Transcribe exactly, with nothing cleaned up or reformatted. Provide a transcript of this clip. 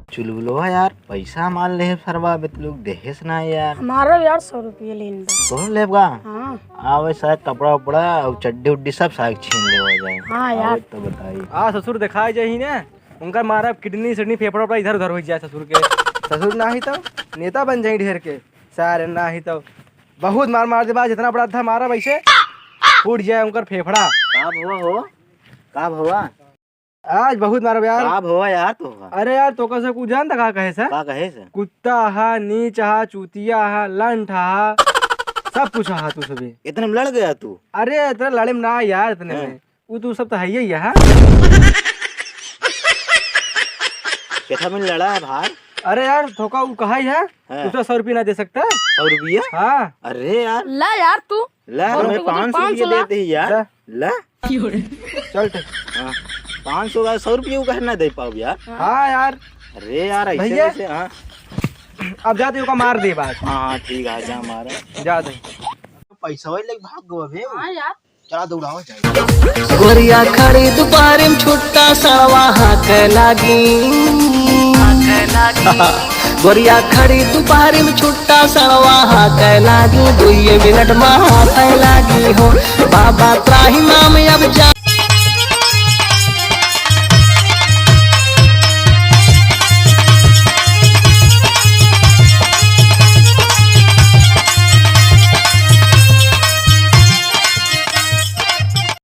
चुलबुलवा यार, पैसा हमार लेहे सरवा, अबे तू लोग देहेस ना यार। हमारो यार सौ रुपये लेन बा। तोहर लेब का? हाँ। आवे साग, कपड़ा उपड़ा और चड्डी उड्डी सब साग छीन लेवा जाए। हाँ यार। आवे तो बताई। आ ससुर देखाए जाही ने, उनका मारा किडनी सिडनी फेफड़ा उपड़ा इधर उधर हो जाए ससुर के। ससुर ना ही तो नेता बन जाई ढेर के, सारे ना ही तो बहुत मार मार दे बा, जितना बड़ा था मारा वैसे फूट जाए उनकर फेफड़ा। का भवा हो? का भवा? आज बहुत मारब यार। का भवा यार तोका? अरे यार, तोका से कुछ जानता का कहे से? का कहे से? कुत्ता हा, नीच हा, चूतिया हा, लंठ हा, सब कुछ हा तू सभी। इतने में लड़ गया तू? अरे, इतने लड़े में ना यार, इतने हाँ। में। वो तू सब तो है ही है, हाँ? कैसा में लड़ा है भाई? अरे यार, तोका वो कहा ही है, हाँ। दूसरा सौ रुपया ना दे सकता? सौ रुपया? हाँ। अरे यार। ला यार तू। ला, और हमें तुझे पाँच सौ पाँच सौ रुपया ला। देते ही यार। ला। ला। चल ठीक। हाँ, पाँच सौ का सौ रुपया को कहे ना दे पाओ यार। हाँ यार। अरे यार, ऐसे भैया। कैसे? हाँ। अब जा दे, ओका मार दे बात। हाँ, हाँ, ठीक है, जा मारा। जा दे। पैसा वही लेके भाग गो अबे। हाँ यार। चला दौड़ाओ जाए। गोरिया खड़ी दुपहरी में छुट्टा सड़वा हाँके लागी। गोरिया खड़ी दुपहरी में छुट्टा सड़वा हाँके लागी, दुइये मिनट में हाँके लागी हो। बाबा त्राही नाम अब जा